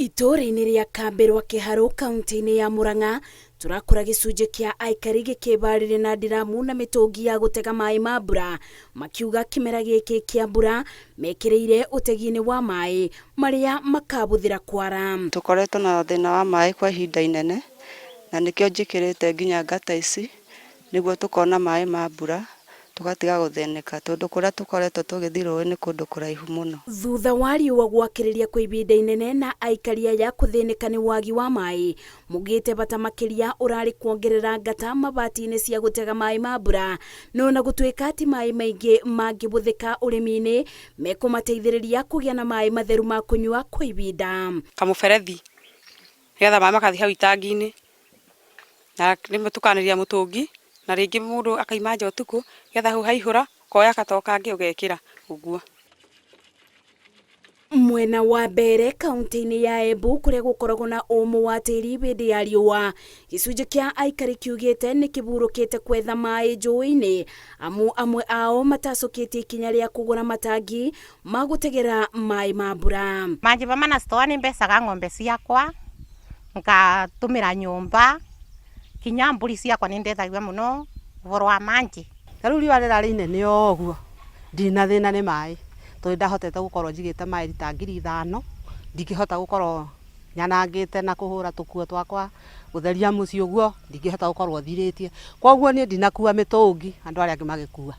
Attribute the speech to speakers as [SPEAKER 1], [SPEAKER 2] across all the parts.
[SPEAKER 1] Itũũra-inĩ rĩa Kambĩrwa Kĩharũ kaunti-inĩ ya Murang'a tũrakora gĩcunjĩ kĩa aikari gĩkĩbarĩria na ndiramu na mĩtũngi ya gũtega maĩ ma mbura, makiuga kĩmera gĩkĩ kĩa mbura mekĩrĩire ũtegi-inĩ wa maĩ marĩa makabũthĩra kwara.
[SPEAKER 2] Tũkoretwo na thĩna wa maĩ kwa ihinda inene, na nĩkĩo njĩkĩrĩte nginya ngata ici, nĩguo tũkona maĩ ma mbura, tũgatiga gũthĩnĩka, tondũ kũrĩa tũkoretwo tũgĩthiĩ rũĩ nĩ kũndũ kũraihu mũno.
[SPEAKER 1] Thutha wa riũa gwakĩrĩria kwa ihinda inene na aikari aya kũthĩnĩka nĩ wagi wa maĩ, mugĩte bata makĩria ũrarĩ kuongerera ngata mabati-inĩ cia gũtega maĩ ma mbura, no na gũtuĩka ti maĩ maingĩ mangĩbũthĩka ũrĩmi-inĩ, mekũmateithĩrĩria kũgĩa na maĩ matheru ma kũnyua kwa ihinda.
[SPEAKER 3] Kamũberethi nĩgetha maĩ magathiĩ hau itangi-inĩ, na rĩmwe tũkanĩria mũtũngi, na rĩngĩ mũndũ akaima nja ũtukũ, nĩgetha hau haihũra, ũkoya gatoo kangĩ ũgekĩra, ũguo.
[SPEAKER 1] Mwena wa Mbeere kaunti-inĩ ya Embu kũrĩa gũkoragwo na ũmũ wa tĩri hĩndĩ ya riũa, gĩcunjĩ kĩa aikari kiugĩte nĩ kĩburũkĩte kwetha maĩ njũĩ-inĩ, amu amwe ao matacũkĩtie ikinya rĩa kũgũra matangi ma gũtegera maĩ ma mbura.
[SPEAKER 4] Manji vamwe na store nĩ mbecaga ng'ombe ciakwa ngatũmĩra nyũmba kinya mbũri ciakwa nĩ ndethagia mũno ũhoro wa manji.
[SPEAKER 5] Ta rĩu riũa rĩrarĩ inene o ũguo, ndinathĩna nĩ maĩ, tondũ nĩndahotete gũkorwo njigĩte maĩ rita 5000, ndingĩhota gũkorwo nyanangĩte na kũhũra tũkuo twakwa, gũtheria mũciĩ ũguo, ndingĩhota gũkorwo thirĩtie. Koguo niĩ ndinakua mĩtũngi, andũ arĩa angĩ magĩkua.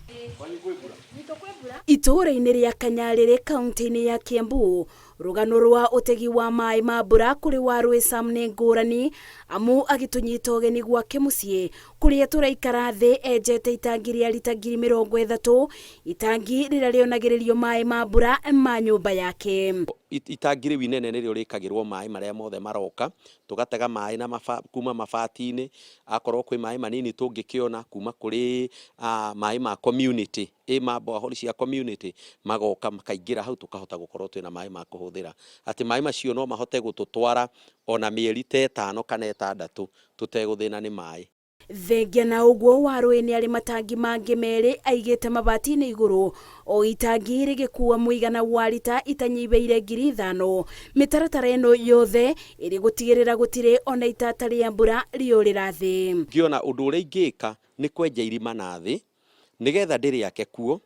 [SPEAKER 1] Itũũra-inĩ rĩa Kanyarĩrĩ kaunti-inĩ ya Kiambu, rũgano rwa ũtegi wa maĩ ma mbura kũrĩ Warũĩ Sam nĩ ngũrani, amu agĩtũnyita ũgeni gwake mũciĩ kũrĩa tũraikara thĩ enjete itangi rĩa rita 30,000, itangi rĩrĩa rĩonagĩrĩrio maĩ ma mbura ma nyũmba yake.
[SPEAKER 6] Itangi rĩu inene nĩrĩo rĩkagĩrwo maĩ marĩa mothe maroka, tũgatega maĩ na kuma mabati-inĩ, akorwo kwĩ maĩ manini tũngĩkĩona kuma kũrĩ maĩ ma community, ĩ ma borehole cia community, magoka makaingĩra hau tũkahota gũkorwo twĩna maĩ ma kũhũthĩra. Atĩ maĩ macio no mahote gũtũtwara ona mĩeri ta 5 kana 6 tũtegũthĩna nĩ maĩ.
[SPEAKER 1] Thengia na ũguo Warũĩ nĩ arĩ matangi mangĩ merĩ aigĩte mabati-inĩ igũrũ, o itangi rĩgĩkua mũigana wa rita itanyihĩire 5000. Mĩtaratara ĩno yothe ĩrĩ gũtigĩrĩra gũtirĩ ona itata rĩa mbura rĩorĩra thĩ.
[SPEAKER 6] Ngĩona ũndũ ũrĩa ingĩka nĩ kwenja irima na thĩ nĩgetha ndĩrĩake kuo,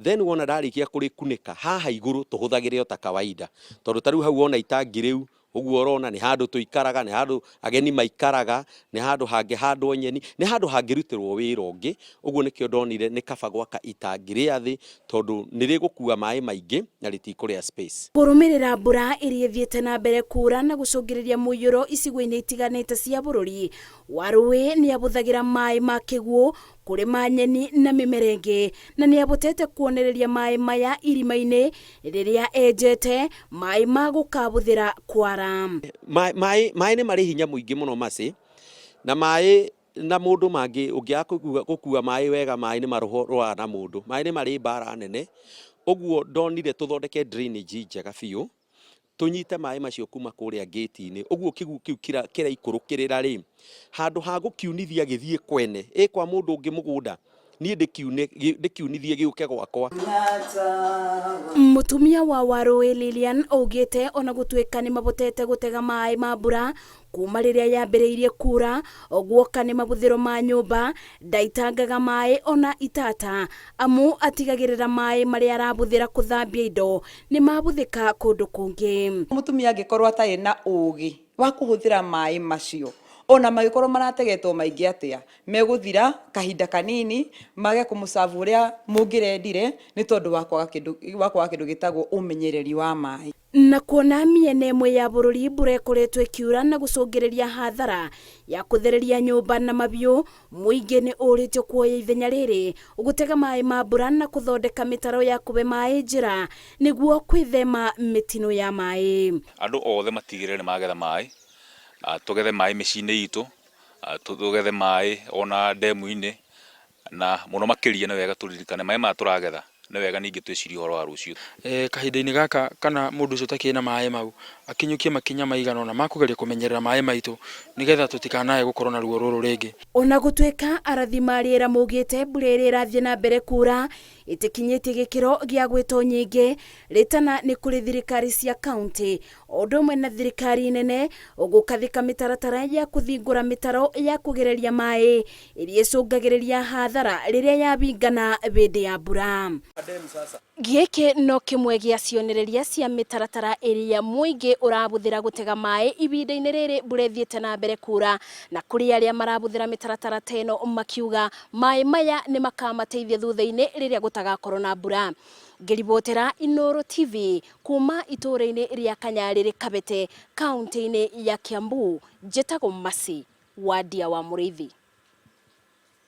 [SPEAKER 6] then wona ndarĩkia kũrĩkunĩka haha igũrũ tũhũthagĩre o ta kawaida, tondũ ta rĩu hau wona itangi rĩu ũguo ũrona nĩ handũ tũikaraga, nĩ handũ ageni maikaraga, nĩ handũ hangĩhandwo nyeni, nĩ handũ hangĩrutĩrwo wĩra ũngĩ. Ũguo nĩkĩo ndonire nĩ kaba gwaka itangi rĩa thĩ tondũ nĩ rĩgũkua maĩ maingĩ na rĩtikũrĩa space.
[SPEAKER 1] Kũrũmĩrĩra mbura ĩrĩa ĩthiĩte na mbere kura na gũcũngĩrĩria mũiyũro icigo-inĩ itiganĩte cia bũrũri, Warũĩ nĩ abũthagĩra maĩ ma kĩguũ kũrĩma nyeni na mĩmera ĩngĩ, na nĩ abotete kuonereria maĩ maya irima-inĩ rĩrĩa enjete maĩ ma gũkabũthĩra kwara.
[SPEAKER 6] Maĩ nĩ marĩ hinya mũingĩ mũno macĩ, na maĩ na mũndũ mangĩ ũngĩaga gũkua maĩ wega, maĩ nĩ marũaga na mũndũ, maĩ nĩ marĩ mbara nene. Ũguo ndonire tũthondeke drainage njega biũ, tũnyite maĩ macio kuma kũrĩa gate-inĩ, ũguo kĩguũ kĩu kĩraikũrũkĩrĩra rĩ, handũ ha gũkiunithia gĩthiĩ kwene, ĩ kwa mũndũ ũngĩ mũgũnda, niĩ ndĩkiunithie gĩũke gwakwa.
[SPEAKER 1] Mũtumia wa Warũĩ Lilian augĩte ona gũtuĩka nĩ mabotete gũtega maĩ ma mbura kuma rĩrĩa yambĩrĩirie kura, guoka nĩ mabũthĩro ma nyũmba, ndaitangaga maĩ ona itata, amu atigagĩrĩra maĩ marĩa arabũthĩra kũthambia indo nĩ mabũthĩka kũndũ kũngĩ.
[SPEAKER 7] Mũtumia angĩkorwo atarĩ na ũgĩ wa kũhũthĩra maĩ macio, ona magĩkorwo marategetwo maingĩ atĩa, megũthira kahinda kanini, mage kũmũcabu ũrĩa mũngĩrendire, nĩ tondũ wa kwaga kĩndũ, wa kwaga kĩndũ gĩtagwo ũmenyereri wa maĩ.
[SPEAKER 1] Na kuona mĩena ĩmwe ya bũrũri mbura ĩkoretwo ĩkiura na gũcũngĩrĩria hathara ya kũthereria nyũmba na mabiũ, mũingĩ nĩ ũrĩtio kuoya ithenya rĩrĩ gũtega maĩ ma mbura na kũthondeka mĩtaro ya kũhe maĩ njĩra nĩguo kwĩthema mĩtino ya maĩ.
[SPEAKER 8] Andũ othe matigĩrĩre nĩ magetha maĩ, tũgethe maĩ mĩciĩ-inĩ itũ, tũgethe maĩ ona ndemu-inĩ, na mũno makĩria nĩ wega tũririkane maĩ maya tũragetha, nĩ wega ningĩ twĩcirie ũhoro wa rũciũ.
[SPEAKER 9] Kahinda-inĩ gaka kana mũndũ ũcio ũtakĩrĩ na maĩ mau, akinyũkie makinya maigana ũna ma kũgeria kũmenyerera maĩ maitũ nĩgetha tũtikanae gũkorwo na ruo rũrũ rĩngĩ.
[SPEAKER 1] Ona gũtuĩka arathi ma rĩera maugĩte mbura ĩrĩa ĩrathiĩ na mbere kura ĩtĩkinyĩtie gĩkĩro gĩa gwĩtwo nyingĩ, rĩtana nĩ kũrĩ thirikari cia kaunti o ũndũ ũmwe na thirikari nene gũkathĩka mĩtaratara ya kũthingũra mĩtaro ya kũgereria maĩ ĩrĩa ĩcũngagĩrĩria hathara rĩrĩa yabingana hĩndĩ ya mbura. Gĩkĩ no kĩmwe gĩa cionereria cia mĩtaratara ĩrĩa mũingĩ ũrabũthĩra gũtega maĩ ihinda-inĩ rĩrĩ mbura ĩthiĩte na mbere kura, na kũrĩ arĩa marabũthĩra mĩtaratara ta ĩno makiuga maĩ maya nĩ makamateithia thutha-inĩ rĩrĩa gũtagakorwo na mbura. Ngĩribotera Inooro TV kuma itũũra-inĩ rĩa Kanyarĩrĩ Kabete, kaunti-inĩ ya Kiambu, njĩtagwo Mercy Wandia wa Mũrĩithi.